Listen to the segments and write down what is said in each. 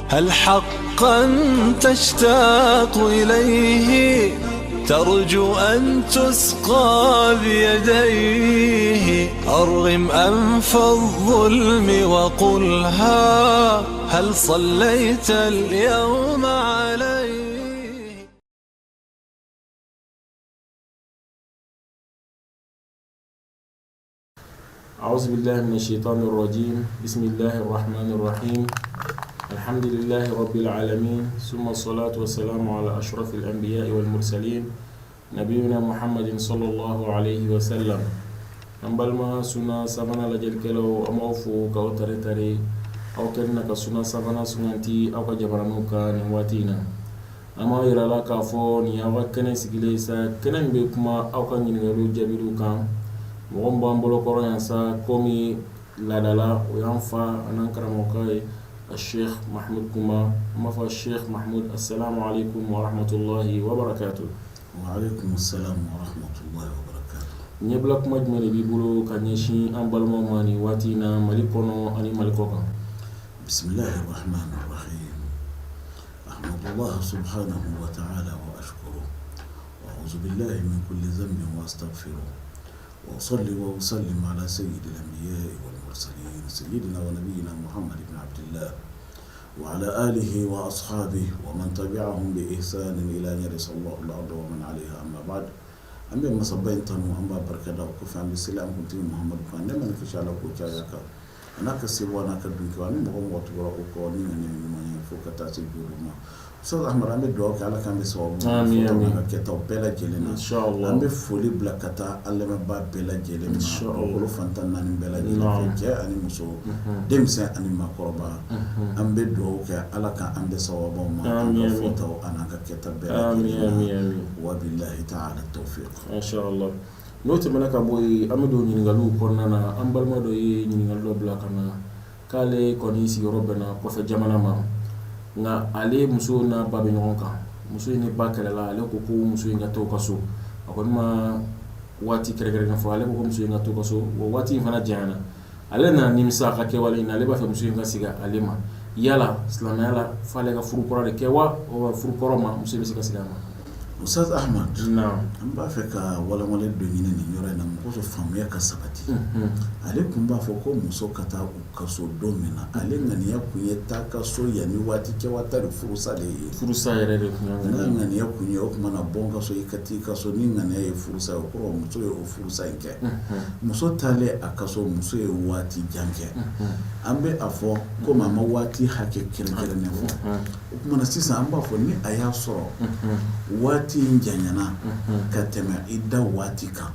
هل حقا تشتاق إليه؟ ترجو أن تسقى بيديه؟ أرغم أنف الظلم وقلها هل صليت اليوم عليه؟ أعوذ بالله من الشيطان الرجيم. بسم الله الرحمن الرحيم. الحمد لله رب العالمين، ثم الصلاة والسلام على أشرف الأنبياء والمرسلين، نبينا محمد صلى الله عليه وسلم. An balima Suna Savana lajɛlikɛlaw, an b'aw fo k'aw tare tare aw kɛlen na ka Suna Savana suganti aw ka jabaraninw kan nin waati in na. An b'aw yira la k'a fɔ nin y'aw ka kɛnɛ sigilen sa, kɛnɛ min bɛ kuma aw ka ɲininkaliw jaabiw kan. Mɔgɔ min b'an bolo kɔrɔ yan sa, komi laadala, o y'an fa an'an karamɔgɔkɛ ye, Sheikh Mahmud Kuma. An b'a fɔ Sheikh Mahmud, assalamu alaikum wa rahmatullahi wa barakatuh. Wa alaikum assalam wa rahmatullahi wa barakatuh. Ɲɛbila kuma jumɛn de b'i bolo ka ɲɛsin an balimaw ma nin waati in na, Mali kɔnɔ ani Mali kɔ kan? Bismillahir rahmanir rahim. Ahmadullah subhanahu wa ta'ala wa ashkuru wa a'udhu billahi min kulli dhanbin wa astaghfiruh wa usalli wa usallim ala sayyidil anbiya'i wal mursalin sayyidina wa nabiyyina Muhammad ibn Abdillah wa ala alihi wa ashabihi wa man tabi'ahum bi ihsanin ila an yarisa Allahu al-arda wa man 'alayha, amma ba'd. An bɛ masaba in tanu, an b'a barika da. O kɔfɛ, an bɛ seli an kuntigi Muhamadu kan, nɛɛma ni kisi, Ala k'o caya kan, a n'a ka sebaw n'a ka dunkew ani mɔgɔ mɔgɔ tugura o kɔ ni ŋaniya ɲuman ye fo ka taa se jɔ ma. Ustaz Ahmad, an bɛ dugawu kɛ, Ala k'an bɛ sababu ma Amin, amin. ka kɛtaw bɛɛ lajɛlen na. Inshallah. An bɛ foli bila ka taa an lamɛnbaa bɛɛ lajɛlen ma, Inshallah. dugukolo fan 14 bɛɛ lajɛlen fɛ, cɛ ani muso, denmisɛn ani maakɔrɔba. An bɛ dugawu kɛ, Ala ka an bɛ sababu ma an Amin, ka amin. fɔtaw an'an ka kɛta bɛɛ Amin, lajɛlen na. amin, amin. Wa billahi ta'ala tawfiq. Inshallah. N'o tɛmɛna ka bɔ yen, an bɛ don ɲininkaliw kɔnɔna na. An balima dɔ ye ɲininkali dɔ bila ka na k'ale kɔni sigiyɔrɔ bɛnna kɔfɛ jamana ma, nka ale muso n'a ba bɛ ɲɔgɔn kan. Muso in ni ba kɛlɛla. Ale ko ko muso in ka to ka so. A kɔni ma waati kɛrɛnkɛrɛnnen fɔ. Ale ko ko muso in ka to ka so. O waati in fana janyana, ale nana nimisa a ka kɛwale in na. Ale b'a fɛ muso in ka segin ale ma. Yala silamɛya la, f'ale ka furu kɔrɔ de kɛ wa, furu kɔrɔ ma muso in bɛ se ka segin a ma? Ustaz Ahmad, Naam. an b'a fɛ ka walawalali dɔ ɲini nin yɔrɔ in na mɔgɔ sɔrɔ faamuya ka sabati. Ale tun b'a fɔ ko muso ka taa u ka so don min na, ale ŋaniya kun ye taa ka so yanni waati cɛ wa ta de furusa de ye? Furusa yɛrɛ de tun y'a N'a ŋaniya. ŋaniya kun ye o tuma na bɔ n ka so, i ka t'i ka so, ni ŋaniya ye furusa ye, o kɔrɔ muso ye o furusa in kɛ. Muso taalen a ka so, muso ye waati jan kɛ. An bɛ a fɔ komi a ma waati hakɛ kɛrɛnkɛrɛnnen fɔ. O tuma na sisan, an b'a fɔ ni a y'a sɔrɔ waati in janyana ka tɛmɛ i da waati kan,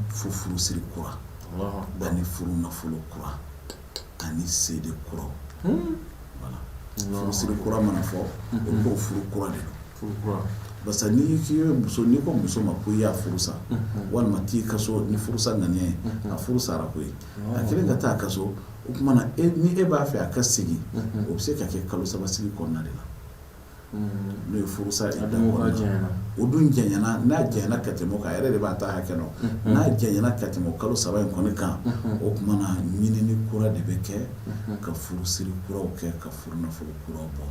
fo furusiri kura Allahu akbar. ani furu nafolo kura ani seede kura. Voilà, furusiri kura mana fɔ, o ko furu kura de don. Furu kura. Parce que n'i k'i ye muso, n'i ko muso ma ko i y'a furu sa walima t'i ka so ni furusa ŋaniya ye, a furu sara koyi. A kelen ka taa a ka so, o tuma na e ni e b'a fɛ a ka segin, o bɛ se ka kɛ kalo 3 sigi kɔnɔna de la, n'o ye furusa A da dun ko k'a kɔnɔna. janyana. O dun janyana, n'a janyana ka tɛmɛ o kan, a yɛrɛ de b'a ta hakɛ dɔn. N'a janyana ka tɛmɛ o kalo 3 in kɔni kan, o tuma na ɲinini kura de bɛ kɛ ka furusiri kuraw kɛ, ka furu nafolo kuraw bɔ.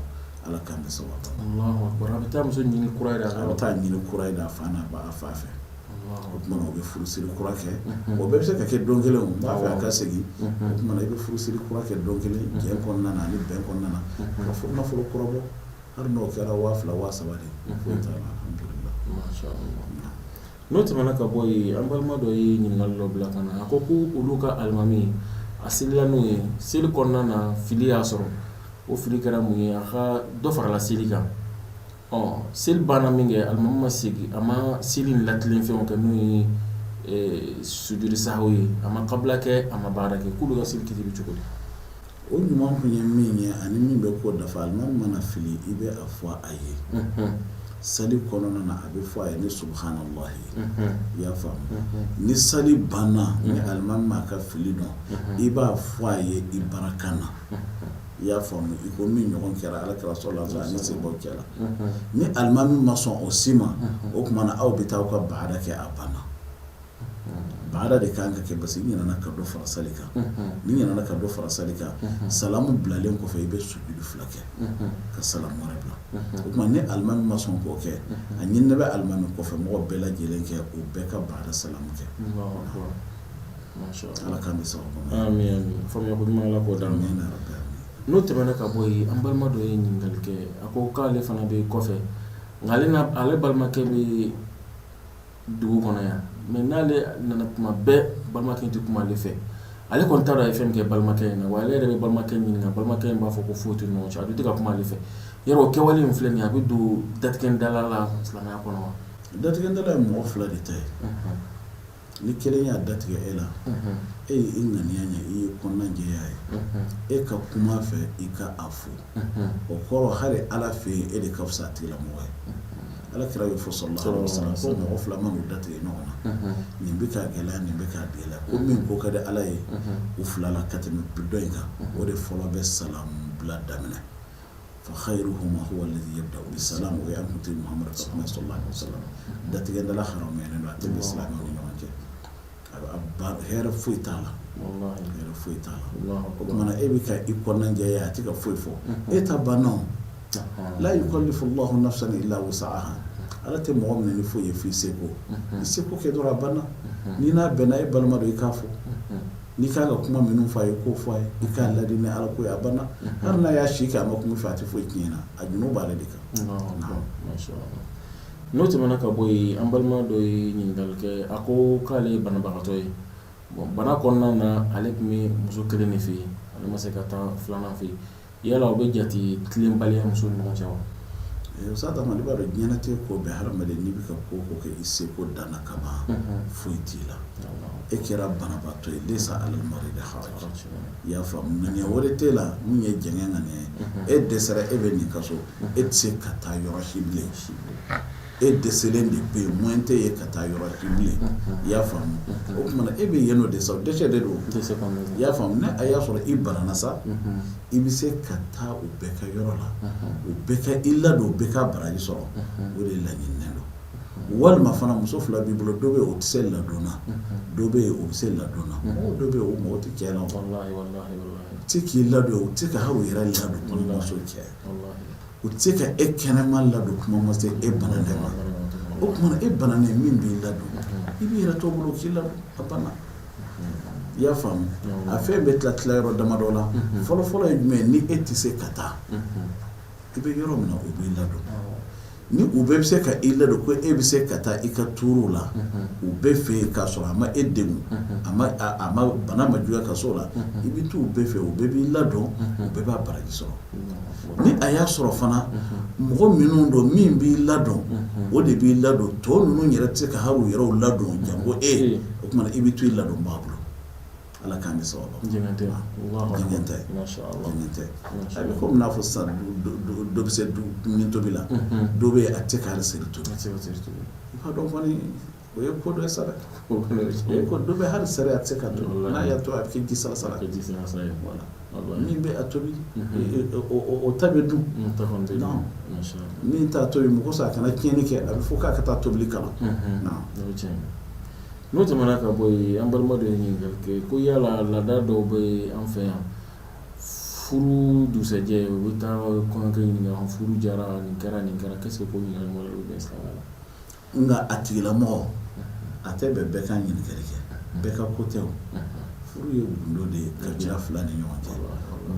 Ala k'an bɛ sababu ma. Allahu akbar. A bɛ taa muso ɲini kura yɛrɛ a A ka bɛ taa ɲini kura ye a fa n'a ba, a fa fɛ. Allahu O tuma na, o bɛ furusiri kura kɛ. O bɛɛ bɛ se ka kɛ don kelen. O n b'a fɛ a ka segin, o tuma na i bɛ furusiri kura kɛ don kelen, jɛn kɔnɔna na ani bɛn kɔnɔna na, ka furu nafolo kura bɔ. Hali n'o kɛra 2000, 3000 de ye, foyi t'a la, alhamdulillah. Masha Allah. N'o tɛmɛna ka bɔ yen, an balima dɔ ye ɲininkali dɔ bila ka na. A ko ko olu ka alimami, a selila n'o ye, seli kɔnɔna na fili y'a sɔrɔ. O fili kɛra mun ye? A ka dɔ farala seli kan. Ɔ, seli banna min kɛ, alimami ma segin, a ma seli in latilen fɛnw kɛ, n'o ye sujudi sahu ye, a ma kabila kɛ, a ma baara kɛ. K'olu ka seli kiti bɛ cogo di? O ɲuman kun ye min ye ani min bɛ ko dafa, alimami mana fili, i bɛ a fɔ a ye sali kɔnɔna na. A bɛ fɔ a ye ni subhanallahi ye, i y'a faamu? Ni sali banna, ni alimami m'a ka fili dɔn, i b'a fɔ a ye i barakan na, i y'a faamu? I ko min ɲɔgɔn kɛra Ala kira sɔrɔ la ani sebaw cɛ la. Ni alimami ma sɔn o si ma, o tuma na aw bɛ taa aw ka baara kɛ, a banna. Baada de kan ka kɛ parce que i ɲinɛna ka dɔ fara sali kan. N'i ɲinɛna ka dɔ fara sali kan, salamu bilalen kɔfɛ, i bɛ sujudu fila kɛ ka salamu wɛrɛ bila. O tuma ni alimami ma sɔn k'o kɛ, a ɲininen bɛ alimami kɔfɛ mɔgɔ bɛɛ lajɛlen kɛ, o bɛɛ ka baada salamu kɛ. Ala k'an bɛn sababu ma. Amin, amin. Faamuya ko ɲuman, Ala k'o d'an ma. Amina rabbi amin. N'o tɛmɛna ka bɔ yen, an balima dɔ ye ɲininkali kɛ. A ko k'ale fana bɛ kɔfɛ, nka ale n'a ale balimakɛ bɛ dugu kɔnɔ yan, mais n'ale nana tuma bɛɛ, balimakɛ tɛ kuma ale fɛ. Ale kɔni t'a dɔn a ye fɛn min kɛ balimakɛ in na wa. Ale yɛrɛ bɛ balimakɛ ɲininka, balimakɛ in b'a fɔ ko foyi t'u ni ɲɔgɔn cɛ, a dun tɛ ka kuma ale fɛ. Yɔrɔ o kɛwale in filɛ nin ye, a bɛ don datigɛndala la silamɛya kɔnɔ wa? Datigɛndala ye mɔgɔ fila de ta ye. Ni kelen y'a datigɛ e la, e ye i ŋaniya ɲɛ, i ye kɔnɔna jɛya ye, e ka kuma fɛ, i ka a fo, o kɔrɔ hali Ala fɛ yen, e de ka fisa a tigilamɔgɔ ye. Ala kira y'o fɔ sallallahu alaihi wasallam ko mɔgɔ fila man'u datigɛ ɲɔgɔn na, nin bɛ k'a gɛlɛya, nin bɛ k'a gɛlɛya, ko min ko ka di Ala ye u fila la ka tɛmɛ dɔ in kan, o de fɔlɔ bɛ salamu bila daminɛ. Fa khayruhuma huwa alladhi yabda'u bis-salam. O ye an kuntigi Muhamadu ka kuma sallallahu alaihi wasallam. Datigɛndala haramuyalen don, a tɛ bɛn silamɛw ni ɲɔgɔn cɛ. A hɛrɛ foyi t'a la, hɛrɛ foyi t'a la. O tuma na e bɛ ka i kɔnɔna jɛya, a tɛ ka foyi fɔ, e ta banna o. La yukallifu Allahu nafsan illa wus'aha. Ala tɛ mɔgɔ minɛ ni foyi ye f'i seko. I seko kɛ dɔrɔn, a banna. N'i n'a bɛnna, e balima don, i k'a fɔ. N'i kan ka kuma minnu fɔ a ye, k'o fɔ a ye, i k'a ladi ni Ala ko ye, a banna. Hali n'a y'a si kɛ a ma kuma i fɛ, a tɛ foyi tiɲɛ i na, a junubu b'ale de kan. N'o tɛmɛna ka bɔ yen, an balima dɔ ye ɲininkali kɛ. A ko k'ale ye banabagatɔ ye. Bon, bana kɔnɔna na, ale tun bɛ muso kelen de fɛ yen, ale ma se ka taa filanan fɛ yen. Yala o bɛ jate tilenbaliya muso ni ɲɔgɔn cɛ wa? Sa i b'a dɔn diɲɛlatigɛ ko bɛɛ, hadamaden n'i bɛ ka ko ko kɛ i seko dan na ka ban, foyi t'i la. E kɛra banabaatɔ ye, laysa alal maridi haraj. I y'a faamu, ŋaniya wɛrɛ t'e la min ye jɛngɛ ŋaniya ye. E dɛsɛra, e bɛ nin ka so, e tɛ se ka taa yɔrɔ si bilen. E dɛsɛlen de bɛ yen, moyen tɛ ye ka taa yɔrɔ si bilen. I y'a faamu, o tuma na e bɛ yen nɔ de sa, dɛsɛ de don. I y'a faamu, ne a y'a sɔrɔ i banana sa, i bɛ se ka taa u bɛɛ ka yɔrɔ la, u bɛɛ ka i ladon, u bɛɛ ka baraji sɔrɔ, o de laɲininen don. Walima fana muso fila b'i bolo, dɔ bɛ yen o tɛ se ladon na, dɔ bɛ yen o bɛ se ladon na. Mɔgɔw dɔ bɛ yen, o mɔgɔ tɛ cɛ la, u tɛ k'i ladon, u tɛ ka hali u yɛrɛ ladon, kuma ma se cɛ. U tɛ se ka e kɛnɛma ladon, kuma ma se e bananen ma. O tuma e bananen, min b'i ladon, i b'i yɛrɛ to bolo k'i ladon, a banna. I y'a faamu, a fɛn bɛ tila tila yɔrɔ damadɔ la. Fɔlɔfɔlɔ ye jumɛn? Ni e tɛ se ka taa, i bɛ yɔrɔ min na, u b'i ladon. Ni u bɛɛ bɛ se ka i ladon, ko e bɛ se ka taa i ka tuuru la u bɛɛ fɛ yen k'a sɔrɔ a ma e degun, a ma bana ma juguya ka so la, i bɛ taa u bɛɛ fɛ, u bɛɛ b'i ladon, u bɛɛ b'a baraji sɔrɔ. Ni a y'a sɔrɔ fana mɔgɔ minnu don, min b'i ladon, o de b'i ladon, tɔ ninnu yɛrɛ tɛ se ka hali u yɛrɛw ladon janko e, o tuma i bɛ to i ladonbaa bolo. Ala k'an bɛn sababu ma. Jɛngɛ tɛ. Jɛngɛ tɛ, jɛngɛ tɛ. A bɛ komi n'a fɔ sisan, dɔ bɛ se dumuni tobi la, dɔ bɛ yen a tɛ se ka hali seri tobi. I b'a dɔn kɔni, o ye ko dɔ ye sa dɛ. O ye ko dɔ bɛ hali seri a tɛ se ka tobi, n'a y'a to a bɛ kɛ ji salasala ye. Voilà, min bɛ a tobi, o ta bɛ dun. Min t'a tobi, mɔgɔ sa a kana tiɲɛni kɛ, a bɛ fɔ k'a ka taa tobili kalan. N'o tɛmɛna ka bɔ yen, an balima dɔ ye ɲininkali kɛ ko yala laada dɔw bɛ an fɛ yan, furu dugusɛjɛ u bɛ taa kɔɲɔkɛ ɲininka, furu jara, nin kɛra, nin kɛra, qu'est-ce que ko ɲininkali bɛ bɛn silamɛya la? Nka a tigilamɔgɔ, a tɛ bɛn bɛɛ ka ɲininkali kɛ, bɛɛ ka ko tɛ o. Furu ye gundo de ye kabila fila ni ɲɔgɔn cɛ.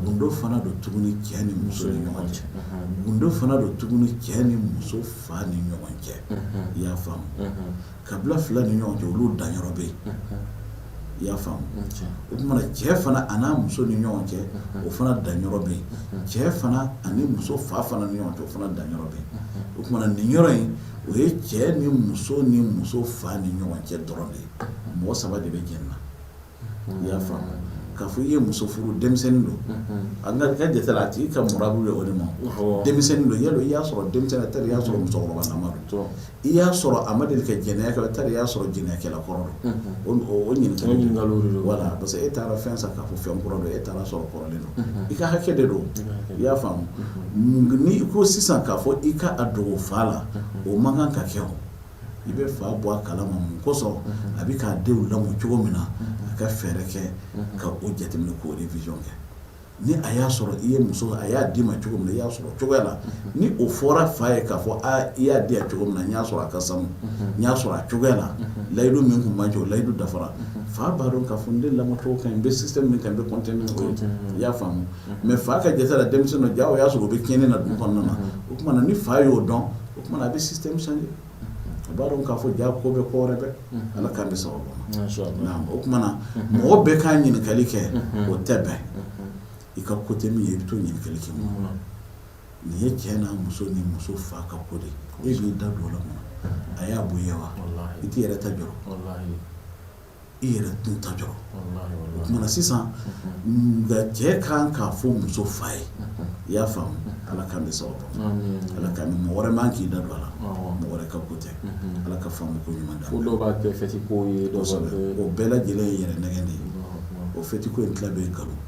Gundo fana don tuguni cɛ ni muso ni ɲɔgɔn cɛ. Gundo fana don tuguni cɛ ni muso fa ni ɲɔgɔn cɛ. I y'a faamu, kabila fila ni ɲɔgɔn cɛ, olu danyɔrɔ bɛ yen. I y'a faamu, o tuma na cɛ fana a n'a muso ni ɲɔgɔn cɛ, o fana danyɔrɔ bɛ yen. Cɛ fana ani muso fa fana ni ɲɔgɔn cɛ, o fana danyɔrɔ bɛ yen. O tuma na nin yɔrɔ in, o ye cɛ ni muso ni muso fa ni ɲɔgɔn cɛ dɔrɔn de ye. Mɔgɔ saba de bɛ jɛ na. I y'a faamu, k'a fɔ i ye muso furu, denmisɛnnin don, an ka jate la, a tigi ka murabu ye o de ma. Denmisɛnnin don, yalo i y'a sɔrɔ denmisɛnnin tari, i y'a sɔrɔ musokɔrɔbalama don, i y'a sɔrɔ a ma deli ka jɛnɛya kɛ, tari i y'a sɔrɔ jɛnɛyakɛla kɔrɔ don, o ɲininkali. Voilà, parce que e taara fɛn san k'a fɔ fɛn kura don, e taara sɔrɔ kɔrɔlen don, i ka hakɛ de don. I y'a faamu, n'i ko sisan k'a fɔ i ka a dogo fa la, o man kan ka kɛ o. I bɛ fa bɔ a kalama mun kosɔn a bɛ k'a denw lamɔ cogo min na, a ka fɛɛrɛ kɛ ka o jateminɛ, k'o révision kɛ. Ni a y'a sɔrɔ i ye muso, a y'a d'i ma cogo min na, i y'a sɔrɔ cogoya la, ni o fɔra fa ye k'a fɔ aa, i y'a di yan cogo min na, n y'a sɔrɔ a ka sanu, n y'a sɔrɔ a cogoya la, layidu min tun b'an cɛ, o layidu dafara, fa b'a dɔn k'a fɔ n den lamɔcogo ka ɲi, n bɛ système min kan, n bɛ continuer n'o ye. I y'a faamu? Mais fa ka jate la, denmisɛn dɔ ja, o y'a sɔrɔ o bɛ tiɲɛni na du kɔnɔna na. O tuma na, ni fa y'o dɔn, o tuma na a bɛ système changer. A b'a dɔn k'a fɔ ja ko bɛ ko wɛrɛ bɛ. Ala k'an bɛ sababu ma. O tuma na, mɔgɔ bɛɛ k'a ɲininkali kɛ, o tɛ bɛn. I ka ko tɛ min ye, i bɛ to ɲininkali kɛ mun na? Nin ye cɛ n'a muso ni muso fa ka ko de ye. E b'i da don o la mun na? A y'a bonya wa? I t'i yɛrɛ ta jɔrɔ, i yɛrɛ tun ta jɔrɔ. O tuma na sisan nka, cɛ kan k'a fɔ muso fa ye. I y'a faamu? Ala k'an bɛ sababu ma. Ala k'an bɛ, mɔgɔ wɛrɛ man k'i da don a la, mɔgɔ wɛrɛ ka ko tɛ. Ala ka faamu ko ɲuman d'an ma. Dɔw b'a kɛ fête ko ye, dɔw b'a kɛ O bɛɛ lajɛlen ye yɛrɛ nɛgɛn de ye. O fête ko in tila bɛɛ ye nkalon.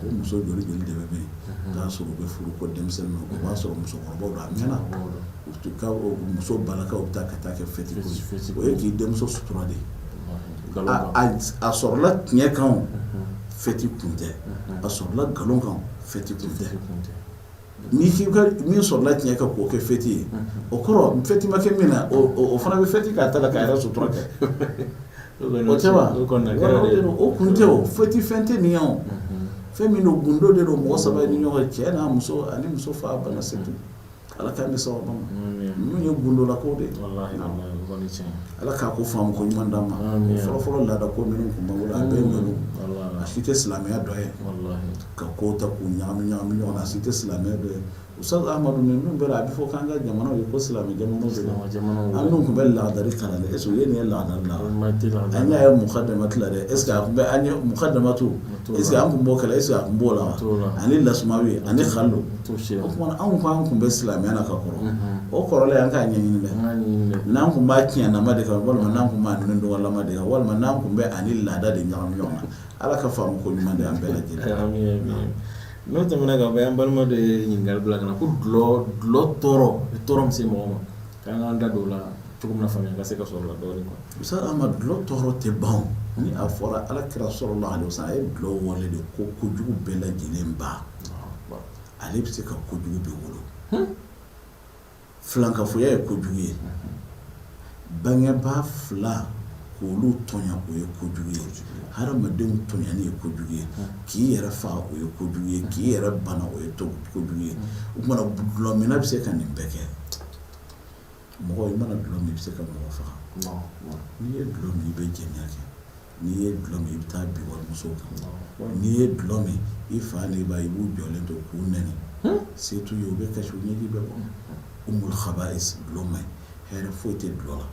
O muso joli joli de bɛ yen k'a sɔrɔ u bɛ furu ko denmisɛnnin, o b'a sɔrɔ musokɔrɔbaw don, a mɛnna. U ka muso balakaw bɛ taa ka taa kɛ fête ko ye. O ye k'i denmuso sutura de ye. A sɔrɔla tiɲɛ kan o, fête kun tɛ. A sɔrɔla nkalon kan, fête kun tɛ. N'i k'i ka min sɔrɔla tiɲɛ kan k'o kɛ fête ye, o kɔrɔ fête ma kɛ min na, o fana bɛ fête k'a ta la k'a yɛrɛ sutura kɛ. O tɛ wa? O kun tɛ. O fête fɛn tɛ nin ye. O fɛn min don, gundo de don. Mɔgɔ saba ni ɲɔgɔn cɛ, n'a muso ani muso fa bana, c'est tout. Ala k'an bɛ sababu ma. Ninnu ye gundola ko de ye. Ala k'a ko faamu ko ɲuman d'an ma. Fɔlɔ fɔlɔ, laada ko minnu tun b'an bolo, a bɛɛ ye nkalon. A si tɛ silamɛya dɔ ye. Ka ko ta k'u ɲagami ɲagami ɲɔgɔn na, a si tɛ silamɛya dɔ ye. Ustaz Ahmadu, ninnu bɛɛ la, a bɛ fɔ k'an ka jamanaw ye ko silamɛ jamanaw de don. An dun tun bɛ laadari kalan dɛ. Est ce que u ye nin ye laadari la? An y'a ye mukadamatu la dɛ. Est ce que a tun bɛ an ye mukadamatu, est ce que an tun b'o kɛlɛ? Est ce que a tun b'o la wa? Ani lasumawi ani xalu. O tuma, anw ko an tun bɛ silamɛya na ka kɔrɔ. O kɔrɔlen, an k'a ɲɛɲini dɛ. N'an tun b'a tiɲɛnama de kan, walima n'an tun b'a nidungɔlama de kan, walima n'an tun bɛ ani laada de ɲagami ɲɔgɔn na. Ala ka faamu ko ɲuman de an bɛɛ lajɛlen. N'o tɛmɛna ka bɔ, an balima dɔ ye ɲininkali bila ka na ko dɔlɔ tɔɔrɔ bɛ tɔɔrɔ min se mɔgɔ ma, k'an k'an da don o la cogo min na, faamuya ka se ka sɔrɔ o la dɔɔnin quoi. Ustaz Ahmad, dɔlɔ tɔɔrɔ tɛ ban. Ni a fɔra Ala kira sallallahu alaihi wasallam, a ye dɔlɔ wale de ko kojugu bɛɛ lajɛlen ba. Ale bɛ se ka kojugu bɛɛ wolo. Filankafoya ye kojugu ye. Bangebaa fila k'olu tɔɲɔ, o ye kojugu ye. Hadamadenw tɔɲɔni ye kojugu ye. K'i yɛrɛ faga, o ye kojugu ye. K'i yɛrɛ bana, o ye kojugu ye. O tuma na, dɔlɔminna bɛ se ka nin bɛɛ kɛ. Mɔgɔ, i mana dɔlɔ min, i bɛ se ka mɔgɔ faga. N'i ye dɔlɔ min, i bɛ jɛnɛya kɛ. N'i ye dɔlɔ min, i bɛ taa bin walimusow kan. N'i ye dɔlɔ min, i fa n'i ba, i b'u jɔlen to k'u nɛni. Se t'u ye, u bɛ kasi, u ɲɛji bɛ bɔ. Umul khaba'is, dɔlɔ man ɲi. Hɛrɛ foyi tɛ dɔlɔ la.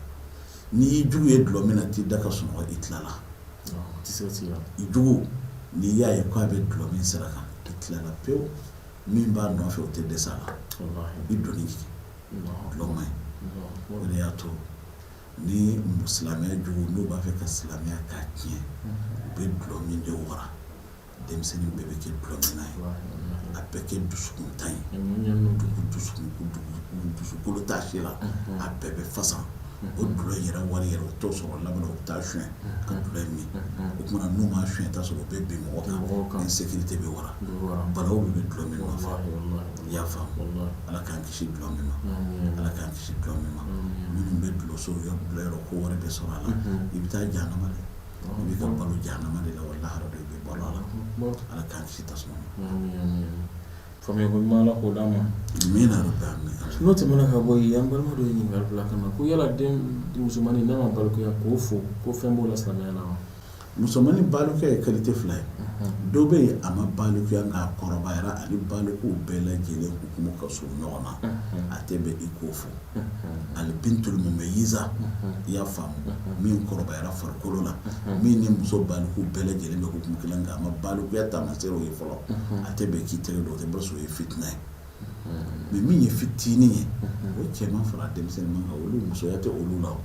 N'i y'i jugu ye dɔlɔ min na, t'i da ka sunɔgɔ, i tilala. I jugu, n'i y'a ye k'a bɛ dɔlɔ min sira kan, i tilala pewu. Min b'a nɔfɛ, o tɛ dɛsɛ a la. I doni jigin. Dɔlɔ man ɲi. O de y'a to ni silamɛya jugu, n'u b'a fɛ ka silamɛya k'a tiɲɛ, u bɛ dɔlɔ min de wara. Denmisɛnnin bɛɛ bɛ kɛ dɔlɔminna ye, a bɛɛ kɛ dusukuntan ye, dusukun dusukolo t'a si la, a bɛɛ bɛ fasa. O dɔlɔ yɛrɛ wari yɛrɛ, o t'o sɔrɔ laban, u bɛ taa suɲɛ ka dɔlɔ in min. O tuma n'u m'a suɲɛ, t'a sɔrɔ u bɛ bin mɔgɔ kan. Insécurité bɛ wara, balawu bɛ dɔlɔ min nɔfɛ. I y'a faamu? Ala k'an kisi dɔlɔ min ma. Ala k'an kisi dɔlɔ min ma. Minnu bɛ dɔlɔso bila yɔrɔ ko wari bɛ sɔrɔ a la, i bɛ taa jahanama dɛ. I bɛ ka balo jahanama de la. Wa lahara dɔ, i bɛ balo a la. Ala k'an kisi tasuma ma. Faamuya ko ɲuman, Ala k'o d'an ma. Amina rabbi alamin. N'o tɛmɛna ka bɔ yen, an balima dɔ ye ɲininkali bila ka na ko yala den musomannin n'a ma balikuya, k'o fo ko fɛn b'o la silamɛya la wa? Musomannin balikuya ye qualité fila ye. Dɔ bɛ yen, a ma balikuya, nka a kɔrɔbayara, ani balikuw bɛɛ lajɛlen hukumu ka surun ɲɔgɔn na, a tɛ bɛn i k'o fɔ. Al bintul mumayyiza, i y'a faamu, min kɔrɔbayara farikolo la, min ni muso balikuw bɛɛ lajɛlen bɛ hukumu kelen kan, a ma balikuya taamaseerew ye fɔlɔ, a tɛ bɛn k'i tɛgɛ don o tɛ, parce que o ye fitinɛ ye. Mais min ye fitinin ye, o cɛman fara denmisɛnnin kan, olu musoya tɛ olu la.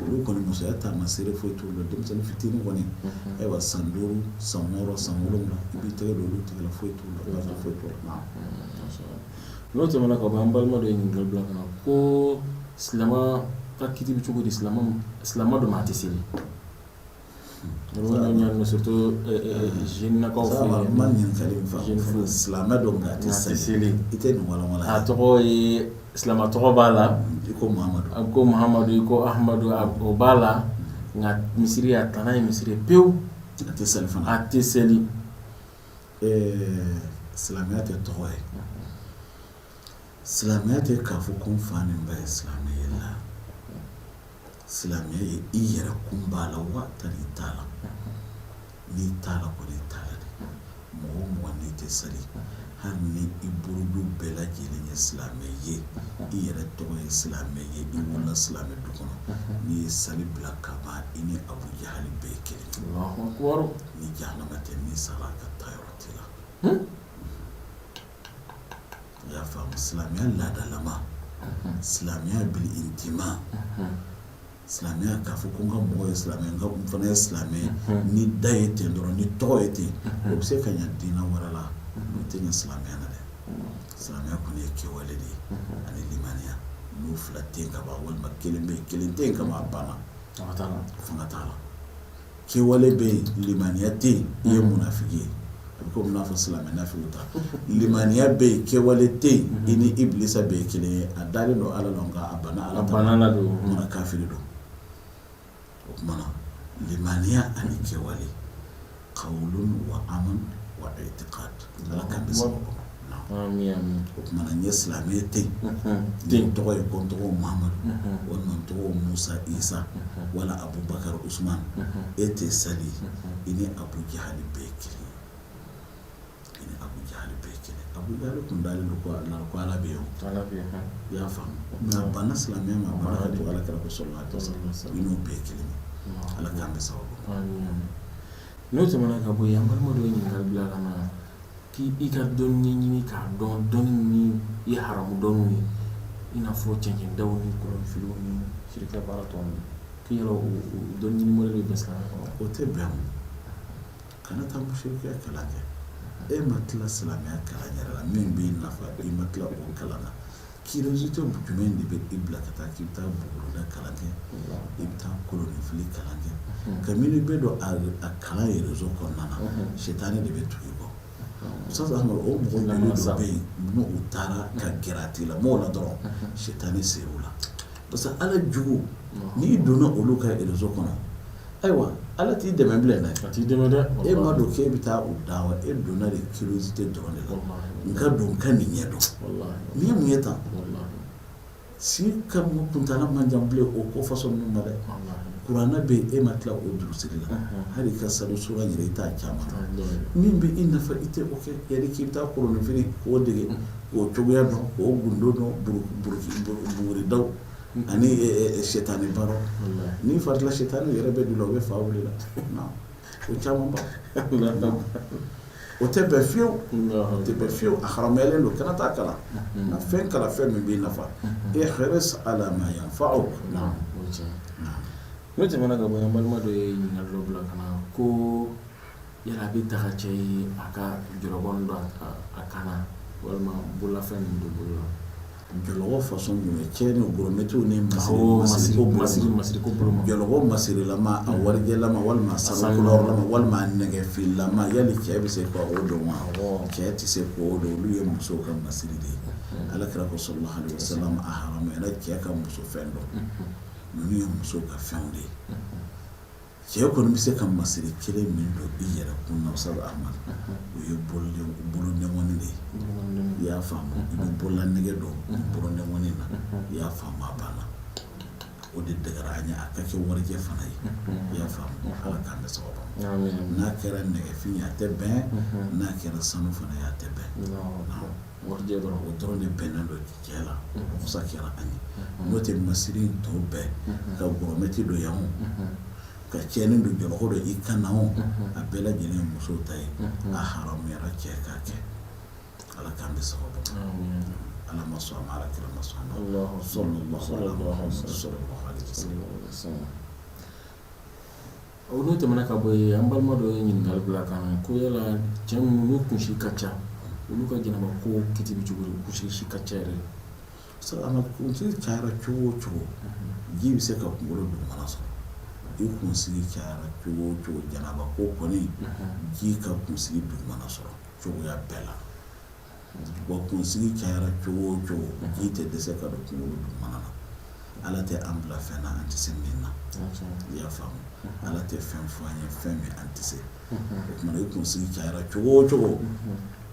Olu kɔni, musoya taamaseere foyi t'olu la. Denmisɛnnin fitinin kɔni, ayiwa, san 5, san 6, san 7, i b'i tɛgɛ don olu tɛgɛ la, foyi t'u la, baasi foyi t'u la. N'o tɛmɛna ka bɔ, an balima dɔ ye ɲininkali bila ka na ko silamɛ ka kiti bɛ cogo di? Silamɛ don, a tɛ seli. Surtout jeunes-nakaw fɛ yen. Ma ɲininkali in faamu. Silamɛ don nka a tɛ seli, i tɛ nin walawala. A tɔgɔ ye, silamɛ tɔgɔ b'a la. I ko Muhamadu. A ko Muhamadu, i ko Ahmadu, o b'a la, nka misiri, a tana ye misiri pewu. A tɛ seli fana. A tɛ seli. Silamɛya tɛ tɔgɔ ye. Silamɛya tɛ k'a fɔ ko n fa ni n ba ye silamɛ ye la. Silamɛya ye i yɛrɛ kun b'a la wa tari i t'a la. N'i t'a la kɔni, i t'a la de. Mɔgɔ o mɔgɔ n'i tɛ sali, hali ni i buruju bɛɛ lajɛlen ye silamɛ ye, i yɛrɛ tɔgɔ ye silamɛ ye, i wolola silamɛ du kɔnɔ, n'i ye sali bila ka ban, i ni Abu Jahali bɛɛ ye kelen ye. Ni jahanama tɛ, n'i sara ka taa yɔrɔ t'i la. I y'a faamu? Silamɛya laadalama, silamɛya bil intima, silamɛya k'a fɔ ko n ka mɔgɔ ye silamɛ, n ka n fana ye silamɛ ye, ni da ye ten dɔrɔn, ni tɔgɔ ye ten, o bɛ se ka ɲɛ diinɛ wɛrɛ la, o tɛ ɲɛ silamɛya na dɛ. Silamɛya kɔni ye kɛwale de ye ani limaniya. N'o fila tɛ yen ka ban, walima kelen bɛ yen, kelen tɛ yen ka ban, a banna, fanga t'a la. Kɛwale bɛ yen, limaniya tɛ yen, i ye munafiki ye. A bɛ komi n'a fɔ silamɛ nafigiw ta. Limaniya bɛ yen, kɛwale tɛ yen, i ni ibilisa bɛɛ ye kelen ye. A dalen don Ala la, nka a banna Ala ta ma, o tuma na kafiri don. O tuma na limaniya ani kɛwale, qawlun wa amal wa i'tiqad. Ala k'an bɛɛ sababu ma. O tuma na n ye silamɛ ye ten, n tɔgɔ ye ko n tɔgɔ Muhamadu, walima n tɔgɔ Musa Isa, wala Abubakar Usman, e tɛ sali, i ni Abu Jahali bɛɛ ye kelen ye. I ni Abu Jahali bɛɛ ye kelen. Abu Jahali tun dalen don ko Ala bɛ yen, i y'a faamu? Mais a banna silamɛya ma, a banna ka tugu Ala kira kɔ sallallahu alaihi wasallam. I n'o bɛɛ ye kelen ye. Ala k'an bɛɛ sababu ma. N'o tɛmɛna ka bɔ yen, an balima dɔ ye ɲininkali bila ka na k'i ka dɔnni ɲɛɲini k'a dɔn, dɔnni min ye haramu dɔnniw ye, i n'a fɔ cɛncɛndaw ni kɔlɔnfiliw ni sirikɛ baara tɔ ninnu, k'i yɛrɛ o dɔnni ɲini modèle bɛ bɛn silamɛya kɔnɔ? O tɛ bɛn o. Kana taa musirikiya kalan kɛ. E ma tila silamɛya kalan yɛrɛ la min b'i nafa, i ma tila o kalan na. Curiosité jumɛn de bɛ i bila ka taa k'i bɛ taa bugurida kalan kɛ, i bɛ taa kolonifili kalan kɛ? Kabini i bɛ don a kalan réseau kɔnɔna na, sitanɛ de bɛ tugu i kɔ. Ustaz Ahmad, o mɔgɔ joli dɔ bɛ yen n'u taara ka gɛrɛ a tigilamɔgɔw la dɔrɔn, sitanɛ ser'u la, parce que Ala jugu, n'i donna olu ka réseau kɔnɔ, ayiwa, Ala t'i dɛmɛ bilen dɛ. A t'i dɛmɛ dɛ. E ma don k'e bɛ taa u dawa, e donna de curiosité dɔrɔn de la. N ka don ka nin ɲɛ dɔn. Nin ye mun ye tan? Si ka kuntaala man jan bilen o ko façon ninnu ma dɛ. Kuranɛ bɛ yen, e ma tila o durusili la. Hali i ka sali sura yɛrɛ, i t'a caman dɔn. Min bɛ i nafa, i tɛ o kɛ. Yali k'i bɛ taa kolonifili k'o dege, k'o cogoya dɔn, k'o gundo dɔn, buguridaw ani sɛtanɛ baara. N'i faratila, sɛtanɛ yɛrɛ bɛ don la, u bɛ fa wuli la, o caman ba o tɛ bɛn fiyewu, o tɛ bɛn fiyewu. A haramuyalen don. Kana taa kalan na fɛn kalan, fɛn min b'i nafa. Ihris ala ma yanfa'uk. N'o tɛmɛna ka bɔ yen, an balima dɔ ye ɲininkali dɔ bila ka na ko yala a bɛ daga cɛ ye a ka jɔlɔkɔ don a kan na, walima bololafɛn ninnu don bolo la? Jɔlɔkɔ façon jumɛn? Cɛ ni gourmettew ni masiri bolo ma. Jɔlɔkɔ masirilama, a warijɛlama, walima a sanu couleur walima a nɛgɛfinlama, yali cɛ bɛ se ka o don wa? Cɛ tɛ se k'o don. Olu ye musow ka masiri de ye. Ala kira ko sallallahu alaihi wasallam, a haramuyara cɛ ka muso fɛn don. Ninnu ye musow ka fɛnw de ye. Cɛ kɔni bɛ se ka masiri kelen min don i yɛrɛ kun na, Ustaz Ahmad, o ye bolonɛŋɔni de ye. I y'a faamu? I bɛ bololanɛgɛ don bolonɛŋɔni na, i y'a faamu? A banna. O de dagara an ye, a ka kɛ warijɛ fana ye. I y'a faamu? Ala k'an bɛɛ sababu ma. N'a kɛra nɛgɛfin ye, a tɛ bɛn. N'a kɛra sanu fana ye, a tɛ bɛn. Warijɛ dɔrɔn. O dɔrɔn de bɛnnen don cɛ la, o fusa kɛra an ye. N'o tɛ, masiri in tɔ bɛɛ, ka gourmette don yan o, ka cɛni don, jɔlɔkɔ don i kan na o, a bɛɛ lajɛlen ye musow ta ye. A haramuyara cɛ k'a kɛ. Ala k'an bɛɛ sababu ma. Ala ma sɔn a ma, Ala kira ma sɔn a ma, sallallahu alaihi wasallam. O n'o tɛmɛna ka bɔ yen, an balima dɔ ye ɲininkali bila ka na ko yala cɛ minnu n'u kunsi ka ca, olu ka janaba ko kiti bɛ cogo di? Kunsi si ka ca yɛrɛ. Kunsigi cayara cogo o cogo, ji bɛ se ka kunkolo dugumana sɔrɔ. I kunsigi cayara cogo o cogo, janaba ko kɔni, ji ka kunsigi dugumana sɔrɔ cogoya bɛɛ la. Wa kunsigi cayara cogo o cogo, ji tɛ dɛsɛ ka don kunkolo dugumana na. Ala tɛ an bila fɛn na an tɛ se min na. I y'a faamu? Ala tɛ fɛn fɔ an ye fɛn min an tɛ se. O tuma i kunsigi cayara cogo o cogo,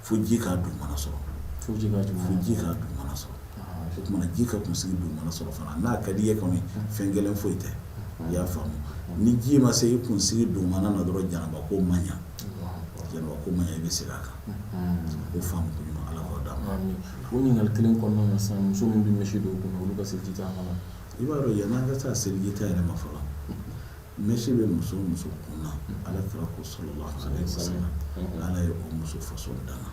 fo ji k'a dugumana sɔrɔ. Fo ji k'a dugumana sɔrɔ. O tuma ji ka kunsigi dugumana sɔrɔ fana, n'a ka di i ye kɔni, fɛn gɛlɛn foyi tɛ. I y'a faamu? Ni ji ma se i kunsigi dugumana na dɔrɔn, janaba ko ma ɲa. Janaba ko ma ɲa, i bɛ segin a kan. O faamu ko ɲuman, Ala k'o d'an ma. O ɲininkali kelen kɔnɔna na sisan, muso min bɛ mèche don u kunna, olu ka seliji ta fana? I b'a dɔn, yan'an ka taa seliji ta yɛrɛ ma fɔlɔ, mèche bɛ muso o muso kun na, Ala kira ko sallallahu alaihi wasallam, Ala ye o muso façon danga.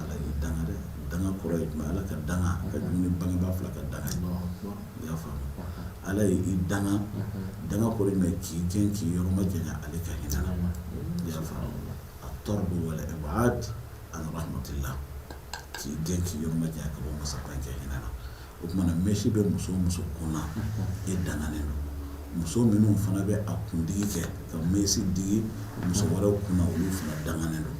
Ala y'i danga dɛ. Danga kɔrɔ ye jumɛn? Ala ka danga ka jugu ni bangebaa fila ka danga ye. I y'a faamu? Ala ye i danga. Danga kɔrɔ ye jumɛn? K'i gɛn, k'i yɔrɔ majanya ale ka hinɛ na. I y'a faamu? At-tardu wal ib'ad an rahmatillah, k'i gɛn, k'i yɔrɔ majanya ka bɔ masaba in ka hinɛ na. O tuma na mèche bɛ muso o muso kun na, e danganen don. Muso minnu fana bɛ a kundigi kɛ ka mèche digi muso wɛrɛw kun na, olu fana danganen don.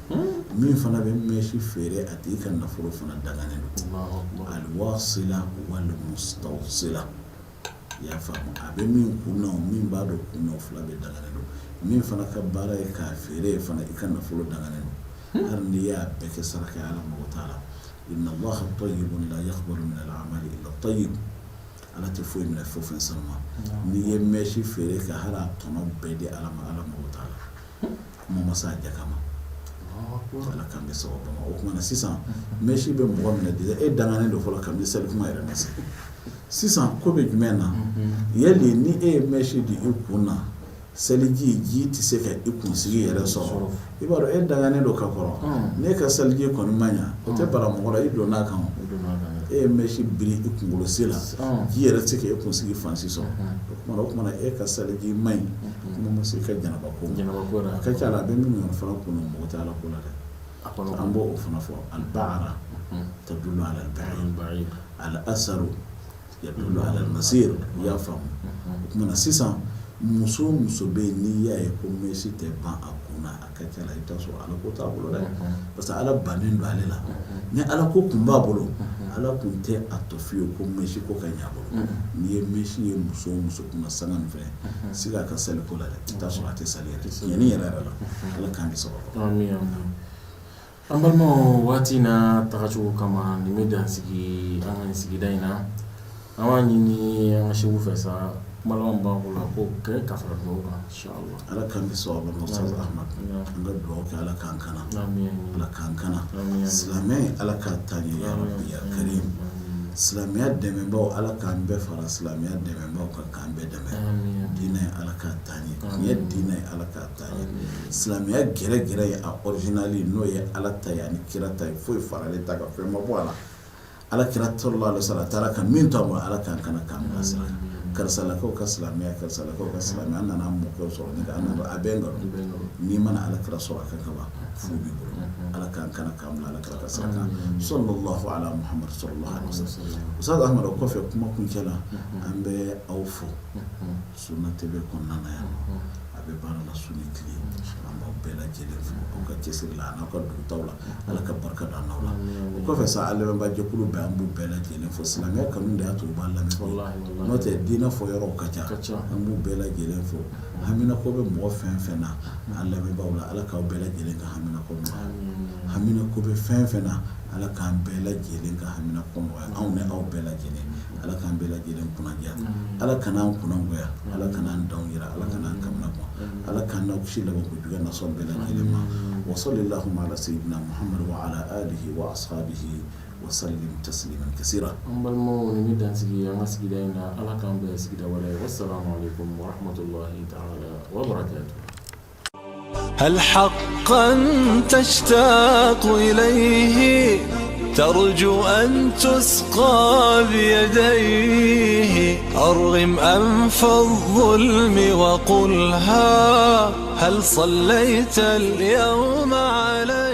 Min fana bɛ mèche feere, a tigi ka nafolo fana danganen don. Al-wasila wal mustawsila, i y'a faamu? A bɛ min kun na, min b'a dɔn kun na, o fila bɛɛ danganen don. Min fana ka baara ye k'a feere fana, i ka nafolo danganen don. Hali n'i y'a bɛɛ kɛ saraka ye, Ala mago t'a la. Inna Allaha tayyibun la yaqbalu min al-a'mali illa tayyib. Ala tɛ foyi minɛ fo fɛn sanuma. N'i ye mèche feere ka hali a tɔnɔ bɛɛ di Ala ma, Ala mago t'a la. Kuma ma se a jaka ma. Ala k'an bɛ sababu ma. O tuma na sisan, mèche bɛ mɔgɔ min na déjà, e danganen don fɔlɔ kabini seli kuma yɛrɛ ma se. Sisan ko bɛ jumɛn na? Yali ni e ye mèche di i kun na, seliji ji tɛ se ka i kunsigi yɛrɛ sɔrɔ, i b'a dɔn e danganen don ka kɔrɔ. N'e ka seliji kɔni ma ɲa, o tɛ bara mɔgɔ la, i donna a kan. E ye mèche biri i kunkolosi la, ji yɛrɛ tɛ se ka e kunsigi fan si sɔrɔ. O tuma na e ka seliji man ɲi, kuma ma se i ka janaba ko ma. A ka ca la, a bɛ minnu yɛrɛ fana kun na, mɔgɔ tɛ Ala ko la dɛ. An b'o fana fɔ: al-ba'ra tadullu ala al-ba'ir, al-asaru yadullu ala al-masir. I y'a faamu? O tuma na sisan, muso o muso bɛ yen, n'i y'a ye ko mèche tɛ ban a kun na, a ka ca la, i bɛ taa sɔrɔ Ala ko t'a bolo dɛ, parce que Ala bannen don ale la. Ni Ala ko kun b'a bolo, Ala kun tɛ a tɔ fiyewu ko mèche ko ka ɲɛ a bolo. N'i ye mèche ye muso o muso kun na, sanga nin fɛ, siga a ka sali ko la dɛ, i bɛ taa sɔrɔ a tɛ sali yɛrɛ tiɲɛni yɛrɛ yɛrɛ la. Ala k'an bɛ sababu. An balimaw, waati n'a tagacogo kama, nin bɛ dan sigi an ka nin sigida in na. An b'a ɲini an ka seku fɛ sa, kuma laban b'an bolo k'o kɛ ka fara dugawu kan inchallah. Ala k'an bɛ sababu ma, Ustaz Ahmad. An ka dugawu kɛ, Ala k'an kana, Ala k'an kana silamɛ, Ala k'a taa ɲɛ, ya rabbi ya karim. Silamɛya dɛmɛbaw, Ala k'an bɛɛ fara silamɛya dɛmɛbaw kan, k'an bɛɛ dɛmɛ. Diinɛ, Ala k'a taa ɲɛ. Tiɲɛ diinɛ, Ala k'a taa ɲɛ. Silamɛya gɛrɛgɛrɛ ye, a original, n'o ye Ala ta ye ani kira ta ye, foyi faralen t'a kan, fɛn ma bɔ a la. Ala kira sallallahu alaihi wasallam a taara ka min to an bolo, Ala k'an kana k'an bilasira. Karisalakaw ka silamɛya, karisalakaw ka silamɛya, an nana an mɔkɛw sɔrɔ nin kan, an nana a bɛɛ nkalon. N'i mana Ala kira sɔrɔ a kan kaban, fu b'i bolo. Ala k'an kana k'an bila Ala kira ka sira kan, sallallahu ala Muhammad sallallahu alaihi wasallam. Ustaz Ahmad, o kɔfɛ, kuma kuncɛ la, an bɛ aw fo Sunna TV kɔnɔna na yan nɔ. A bɛ baara la su ni tile. An b'aw bɛɛ lajɛlen fo aw ka cɛsiri la an'aw ka dugutaw la. Ala ka barika don an n'aw la. O kɔfɛ sa, an lamɛnbaa jɛkulu bɛɛ, an b'u bɛɛ lajɛlen fo. Silamɛya kanu de y'a to u b'an lamɛn, n'o tɛ diinɛ fɔ yɔrɔw ka ca. An b'u bɛɛ lajɛlen fo. Haminako bɛ mɔgɔ fɛn fɛn na an lamɛnbaaw la, Ala k'aw bɛɛ lajɛlen ka haminako nɔgɔya. Haminako bɛ fɛn fɛn na, Ala k'an bɛɛ lajɛlen ka haminako nɔgɔya, anw ni aw bɛɛ lajɛlen. Ala k'an bɛɛ lajɛlen kunnaja. Ala kana an kunnagoya, Ala kana an danw yira, Ala kana an kamanagan, Ala k'an n'aw kisi labanko juguya nasɔn bɛɛ lajɛlen ma. Wa salli allahumma ala sayyidina Muhammad wa ala alihi wa ashabihi wa sallim tasliman kasira. An balimaw, nin bɛ dan sigi an ka sigida in na. Ala k'an bɛn sigida wɛrɛ. Wassalamu alaikum warahmatullahi ta'ala wabarakatuh. هل حقا تشتاق إليه، ترجو أن تسقى بيديه؟ أرغم أنف الظلم وقلها، هل صليت اليوم عليه؟